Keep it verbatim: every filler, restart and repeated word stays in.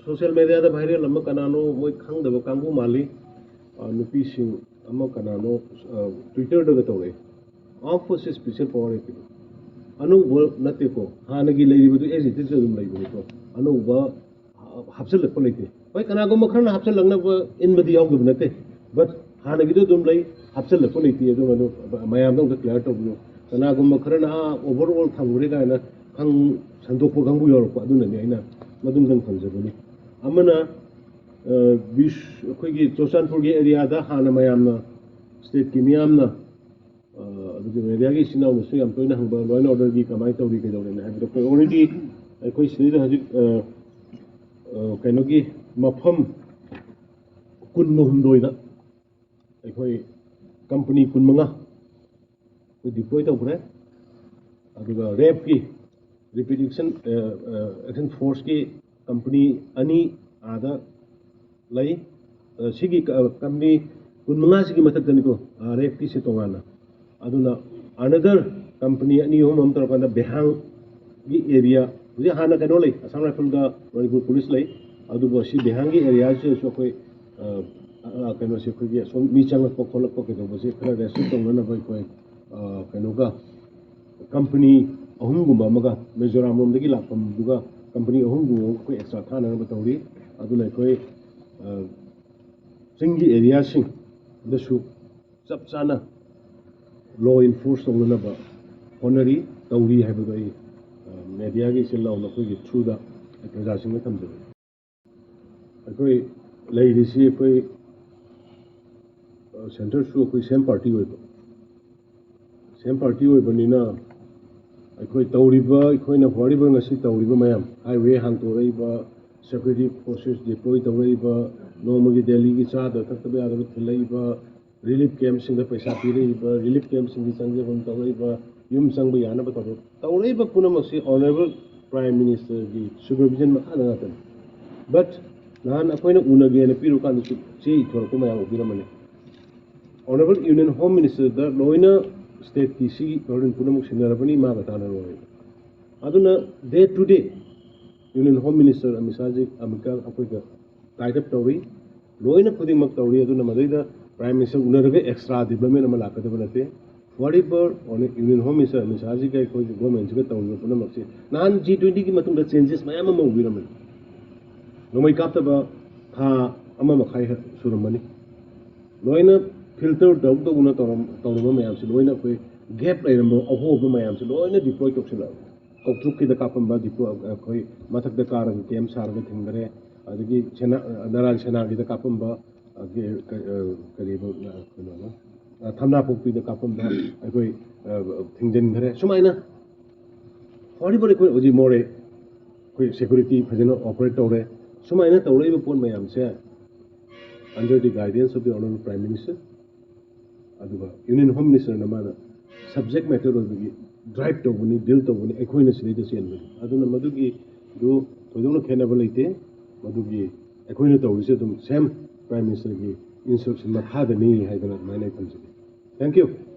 Social ꯃꯦꯗꯤꯌꯥꯗ viral ꯑꯃ ꯀꯅꯥꯅꯣ ꯃꯣꯏ ꯈꯪꯗꯕ ꯀꯥꯡꯕꯨ ꯃꯥꯜꯂꯤ꯫ ꯑ, ꯅꯨꯄꯤꯁꯤꯡ ꯑꯃ ꯀꯅꯥꯅꯣ, ꯑ, ꯇ꯭ꯋꯤꯇꯔꯗꯒ ꯇꯧꯔꯛꯑꯦ, "ꯑꯥꯎ ꯐꯣꯔꯁꯦꯁ ꯁ꯭ꯄꯦꯁꯤꯌꯦꯜ ꯄꯥꯋꯔ ꯑꯦꯛ ꯀꯤꯗꯣ ꯑꯅꯧꯕ ꯅꯠꯇꯦꯀꯣ, ꯍꯥꯟꯅꯒꯤ ꯂꯩꯔꯤꯕꯗꯨ ꯑꯦꯁ ꯏꯠ ꯏꯁ ꯑꯗꯨꯝ ꯂꯩꯕꯅꯤꯀꯣ, ꯑꯅꯧꯕ ꯍꯥꯞꯆꯤꯜꯂꯛꯄ ꯂꯩꯇꯦ꯫ ꯍꯣꯏ, ꯀꯅꯥꯒꯨꯝꯕ ꯈꯔꯅ ꯍꯥꯞꯆꯤꯜꯂꯛꯅꯕ ꯏꯟꯕꯗꯤ ꯌꯥꯎꯗꯕ ꯅꯠꯇꯦ, ꯕꯠ ꯍꯥꯟꯅꯒꯤꯗꯣ ꯑꯗꯨꯝ ꯂꯩ, ꯍꯥꯞꯆꯤꯜꯂꯛꯄ ꯂꯩꯇꯦ꯫ ꯑꯗꯨꯝ ꯑꯗꯨ ꯃꯌꯥꯝꯗ ꯑꯝꯇ ꯀ꯭ꯂꯤꯌꯥꯔ ꯇꯧꯕꯤꯌꯨ꯫ ꯀꯅꯥꯒꯨꯝꯕ ꯈꯔꯅ ꯑꯥ ꯑꯣꯚꯔ ꯑꯣꯜ ꯊꯝꯈ꯭ꯔꯦ ꯀꯥꯏꯅ ꯈꯪ ꯁꯟꯗꯣꯛꯄ ꯀꯥꯡꯕꯨ ꯌꯥꯎꯔꯛꯄ, ꯑꯗꯨꯅꯅꯦ ꯑꯩꯅ ꯃꯗꯨꯝꯗꯪ ꯊꯝꯖꯕꯅꯤ꯫ ꯑꯃꯅ, ꯑ, ꯕꯤꯁ-, ꯑꯩꯈꯣꯏꯒꯤ ꯆꯨꯔꯆꯥꯟꯄꯨꯔꯒꯤ ꯑꯦꯔꯤꯌꯥꯗ ꯍꯥꯟꯅ ꯃꯌꯥꯝꯅ, ꯁ꯭ꯇꯦꯠꯀꯤ ꯃꯤꯌꯥꯝꯅ, ꯑ, ꯑꯗꯨꯒ ꯃꯦꯗꯤꯌꯥꯒꯤ ꯏꯆꯤꯟ ꯏꯅꯥꯎꯅꯁꯨ ꯌꯥꯝ ꯇꯣꯏꯅ ꯍꯪꯕ, "ꯂꯣ ꯑꯦꯟ ꯑꯣꯔꯗꯔꯒꯤ ꯀꯃꯥꯏꯅ ꯇꯧꯔꯤ, ꯀꯩꯗꯧꯔꯦꯅ?" ꯍꯥꯏꯕꯗꯣ ꯑꯩꯈꯣꯏ ꯑꯣꯜꯔꯦꯗꯤ ꯑꯩꯈꯣꯏ ꯁꯤꯗꯩꯗ ꯍꯧꯖꯤꯛ, ꯑ, ꯑ, ꯀꯩꯅꯣꯒꯤ ꯃꯐꯝ ꯀꯨꯟꯒ ꯍꯨꯝꯗꯣꯏꯗ ꯑꯩꯈꯣꯏ ꯀꯝꯄꯅꯤ ꯀꯨꯟꯃꯉꯥ ꯑꯩꯈꯣꯏ ꯗꯤꯄ꯭ꯂꯣꯏ ꯇꯧꯈ꯭ꯔꯦ꯫ ꯑꯗꯨꯒ ꯔꯦꯞꯀꯤ, ꯔꯦꯄꯤꯗ ꯑꯦꯛꯁꯟ, ꯑ, ꯑ, ꯑꯦꯛꯁꯟ ꯐꯣꯔꯁꯀꯤ ꯀꯝꯄꯅꯤ ꯑꯅꯤ ꯑꯥꯗ ꯂꯩ꯫ ꯑ, ꯁꯤꯒꯤ ꯀ-, ꯀꯝꯄꯅꯤ ꯀꯨꯟꯃꯉꯥꯁꯤꯒꯤ ꯃꯊꯛꯇꯅꯤꯀꯣ, ꯑ, ꯔꯦꯞꯀꯤꯁꯦ ꯇꯣꯉꯥꯟꯅ꯫ ꯑꯗꯨꯅ ꯑꯅꯗꯔ ꯀꯝꯄꯅꯤ ꯑꯅꯤ ꯑꯍꯨꯝ ꯑꯃ ꯇꯧꯔꯀꯥꯟꯗ ꯕꯦꯍꯥꯡꯒꯤ ꯑꯦꯔꯤꯌꯥ, ꯍꯧꯖꯤꯛ ꯍꯥꯟꯅ ꯀꯩꯅꯣ ꯂꯩ, ꯑꯁꯥꯝ ꯔꯥꯏꯐꯜꯒ ꯃꯅꯤꯄꯨꯔ ꯄꯨꯂꯤꯁ ꯂꯩ, ꯑꯗꯨꯕꯨ ꯁꯤ ꯕꯦꯍꯥꯡꯒꯤ ꯑꯦꯔꯤꯌꯥꯁꯤꯗꯁꯨ ꯑꯩꯈꯣꯏ, ꯑ, ꯑ, ꯀꯩꯅꯣꯁꯦ, ꯑꯩꯈꯣꯏꯒꯤ ꯑꯁꯣꯝ ꯃꯤ ꯆꯪꯂꯛꯄ ꯈꯣꯠꯂꯛꯄ ꯀꯩꯗꯧꯕꯁꯦ ꯈꯔ ꯔꯦꯁꯇ꯭ꯔꯤꯛ ꯇꯧꯅꯅꯕ ꯑꯩꯈꯣꯏ, ꯑ, ꯀꯩꯅꯣꯒ ꯀꯝꯄꯅꯤ ꯑꯍꯨꯝꯒꯨꯝꯕ ꯑꯃꯒ, ꯃꯤꯖꯣꯔꯥꯝ ꯂꯣꯝꯗꯒꯤ ꯂꯥꯛꯐꯝꯗꯨꯒ ꯀꯝꯄꯅꯤ ꯑꯍꯨꯝꯒꯨꯝꯕ ꯑꯃꯒ ꯑꯩꯈꯣꯏ ꯑꯦꯛꯁꯇ꯭ꯔꯥ ꯊꯥꯅꯅꯕ ꯇꯧꯔꯤ꯫ ꯑꯗꯨꯅ ꯑꯩꯈꯣꯏ, ꯑ, ꯆꯤꯡꯒꯤ ꯑꯦꯔꯤꯌꯥꯁꯤꯡꯗꯁꯨ ꯆꯞ ꯆꯥꯅ ꯂꯣ ꯏꯟꯐꯣꯔꯁ ꯇꯧꯅꯅꯕ ꯍꯣꯠꯅꯔꯤ, ꯇꯧꯔꯤ ꯍꯥꯏꯕꯗꯣ ꯑꯩ, ꯑ, ꯃꯦꯗꯤꯌꯥꯒꯤ ꯏꯆꯤꯜ ꯏꯅꯥꯎ ꯅꯈꯣꯏꯒꯤ ꯊ꯭ꯔꯨꯗ ꯑꯩ ꯄ꯭ꯔꯖꯥꯁꯤꯡꯗ ꯊꯝꯖꯒꯦ꯫ ꯑꯩꯈꯣꯏ ꯂꯩꯔꯤꯁꯤ ꯑꯩꯈꯣꯏ, ꯑ, ꯁꯦꯟꯇꯔꯁꯨ ꯑꯩꯈꯣꯏ ꯁꯦꯝ ꯄꯥꯔꯇꯤ ꯑꯣꯏꯕ, ꯁꯦꯝ ꯄꯥꯔꯇꯤ ꯑꯣꯏꯕꯅꯤꯅ ꯑꯩꯈꯣꯏ ꯇꯧꯔꯤꯕ, ꯑꯩꯈꯣꯏꯅ ꯍꯣꯠꯅꯔꯤꯕ, ꯉꯁꯤ ꯇꯧꯔꯤꯕ ꯃꯌꯥꯝ, ꯍꯥꯏꯋꯦ ꯍꯥꯡꯇꯣꯔꯛꯏꯕ, ꯁꯦꯀ꯭ꯌꯨꯔꯤꯇꯤ ꯐꯣꯔꯁꯦꯁ ꯗꯤꯄ꯭ꯂꯣꯏ ꯇꯧꯔꯛꯏꯕ, ꯅꯣꯡꯃꯒꯤ ꯗꯦꯜꯂꯤꯒꯤ ꯆꯥꯗ ꯊꯛꯇꯕ ꯌꯥꯗꯕ ꯊꯤꯜꯂꯛꯏꯕ, ꯔꯤꯂꯤꯐ ꯀꯦꯝꯞꯁꯤꯡꯗ ꯄꯩꯁꯥ ꯄꯤꯔꯛꯏꯕ, ꯔꯤꯂꯤꯐ ꯀꯦꯝꯞꯁꯤꯡꯒꯤ ꯆꯪꯖꯐꯝ ꯇꯧꯔꯛꯏꯕ, ꯌꯨꯝ ꯆꯪꯕ ꯌꯥꯅꯕ ꯇꯧꯔꯛ-, ꯇꯧꯔꯛꯏꯕ ꯄꯨꯝꯅꯃꯛꯁꯤ ꯑꯣꯅꯔꯦꯕꯜ ꯄ꯭ꯔꯥꯏꯝ ꯃꯤꯅꯤꯁꯇꯔꯒꯤ ꯁꯨꯄꯔꯚꯤꯖꯟ ꯃꯈꯥꯗ ꯉꯥꯛꯇꯅꯤ꯫ ꯕꯠ ꯅꯍꯥꯟ ꯑꯩꯈꯣꯏꯅ ꯎꯅꯒꯦꯅ ꯄꯤꯔꯨꯀꯥꯟꯗꯁꯨ ꯆꯦ ꯏꯊꯣꯔꯛꯄ ꯃꯌꯥꯝ ꯎꯕꯤꯔꯝꯃꯅꯤ꯫ ꯑꯣꯅꯔꯦꯕꯜ ꯌꯨꯅꯤꯌꯟ ꯍꯣꯝ ꯃꯤꯅꯤꯁꯇꯔꯗ ꯂꯣꯏꯅ ꯁ꯭ꯇꯦꯠꯀꯤ ꯁꯤꯒꯤ ꯒꯚꯔꯟꯃꯦꯟ ꯄꯨꯝꯅꯃꯛ ꯁꯤꯟꯅꯔꯕꯅꯤ, ꯃꯥꯒ ꯇꯥꯟꯅꯔꯣꯏ꯫ ꯑꯗꯨꯅ day to day Union Home Minister Amit ꯁꯥꯍꯖꯤ ꯑꯃꯤꯠ ꯀꯥꯔ ꯑꯩꯈꯣꯏꯒ tie up ꯇꯧꯔꯤ꯫ ꯂꯣꯏꯅ ꯈꯨꯗꯤꯡꯃꯛ ꯇꯧꯔꯤ꯫ ꯑꯗꯨꯅ ꯃꯗꯩꯗ Prime Minister ꯎꯅꯔꯒ extra development ꯑꯃ ꯂꯥꯛꯀꯗꯕ ꯅꯠꯇꯦ꯫ Forever ꯑꯣꯏꯅ Union Home Minister ꯑꯃꯤꯠ ꯁꯥꯍꯖꯤꯒ ꯑꯩꯈꯣꯏꯒꯤ government ꯁꯤꯒ ꯇꯧꯔꯤꯕ ꯄꯨꯝꯅꯃꯛꯁꯤ ꯅꯍꯥꯟ G twenty ꯒꯤ ꯃꯇꯨꯡꯗ changes ꯃꯌꯥꯝ ꯑꯃ ꯎꯕꯤꯔꯝꯃꯤ꯫ ꯅꯣꯡꯃꯩ ꯀꯥꯞꯇꯕ ꯊꯥ ꯑꯃ ꯃꯈꯥꯏ ꯁꯨꯔꯝꯃꯅꯤ꯫ ꯂꯣꯏꯅ filter ꯇꯧ ꯇꯧꯅ ꯇꯧꯔꯝ-, ꯇꯧꯔꯝꯕ ꯃꯌꯥꯝꯁꯤ ꯂꯣꯏꯅ ꯑꯩꯈꯣꯏ gap ꯂꯩꯔꯝꯕ ꯑꯍꯣꯕ ꯃꯌꯥꯝꯁꯤ ꯂꯣꯏꯅ deploy ꯇꯧꯁꯤꯜꯂꯛꯑꯕꯅꯤ꯫ ꯀꯧꯇ꯭ꯔꯨꯛꯀꯤꯗ ꯀꯥꯞꯄꯝꯕ deploy, ꯑꯩꯈꯣꯏ ꯃꯊꯛꯇ ꯀꯥꯔꯒ camp ꯁꯥꯔꯒ ꯊꯤꯡꯈꯔꯦ꯫ ꯑꯗꯒꯤ ꯁꯦꯅꯥ-, ꯅꯔꯥꯟ ꯁꯦꯅꯥꯒꯤꯗ ꯀꯥꯞꯄꯝꯕ, ꯑꯗꯒꯤ ꯀ-, ꯑ, ꯀꯔꯤꯕ, ꯑ, ꯀꯩꯅꯣꯅꯣ, ꯑ, ꯊꯝꯅꯥꯄꯣꯛꯄꯤꯗ ꯀꯥꯞꯄꯝꯕ ꯑꯩꯈꯣꯏ, ꯑ, ꯊꯤꯡꯖꯤꯟꯈꯔꯦ꯫ ꯁꯨꯃꯥꯏꯅ ꯍꯧꯔꯤꯕ ꯑꯩꯈꯣꯏ ꯍꯧꯖꯤꯛ ꯃꯣꯔꯦ ꯑꯩꯈꯣꯏ security ꯐꯖꯅ operate ꯇꯧꯔꯦ꯫ ꯁꯨꯃꯥꯏꯅ ꯇꯧꯔꯛꯏꯕ ꯄꯣꯠ ꯃꯌꯥꯝꯁꯦ under the guidance of the Honorable Prime Minister, ꯑꯗꯨꯒ Union Home Minister ꯅ ꯃꯥꯅ subject matter ꯑꯣꯏꯕꯒꯤ drive ꯇꯧꯕꯅꯤ, deal ꯇꯧꯕꯅꯤ, ꯑꯩꯈꯣꯏꯅ ꯁꯤꯗꯩꯗ ꯆꯦꯟꯕꯅꯤ꯫ ꯑꯗꯨꯅ ꯃꯗꯨꯒꯤꯗꯨ ꯊꯣꯏꯗꯣꯛꯅ ꯈꯦꯠꯅꯕ ꯂꯩꯇꯦ꯫ ꯃꯗꯨꯒꯤ ꯑꯩꯈꯣꯏꯅ ꯇꯧꯔꯤꯁꯦ ꯑꯗꯨꯝ same Prime Minister ꯒꯤ instruction ꯃꯈꯥꯗꯅꯤ ꯍꯥꯏꯗꯅ ꯑꯗꯨꯃꯥꯏꯅ ꯑꯩ ꯊꯝꯖꯒꯦ꯫ Thank you꯫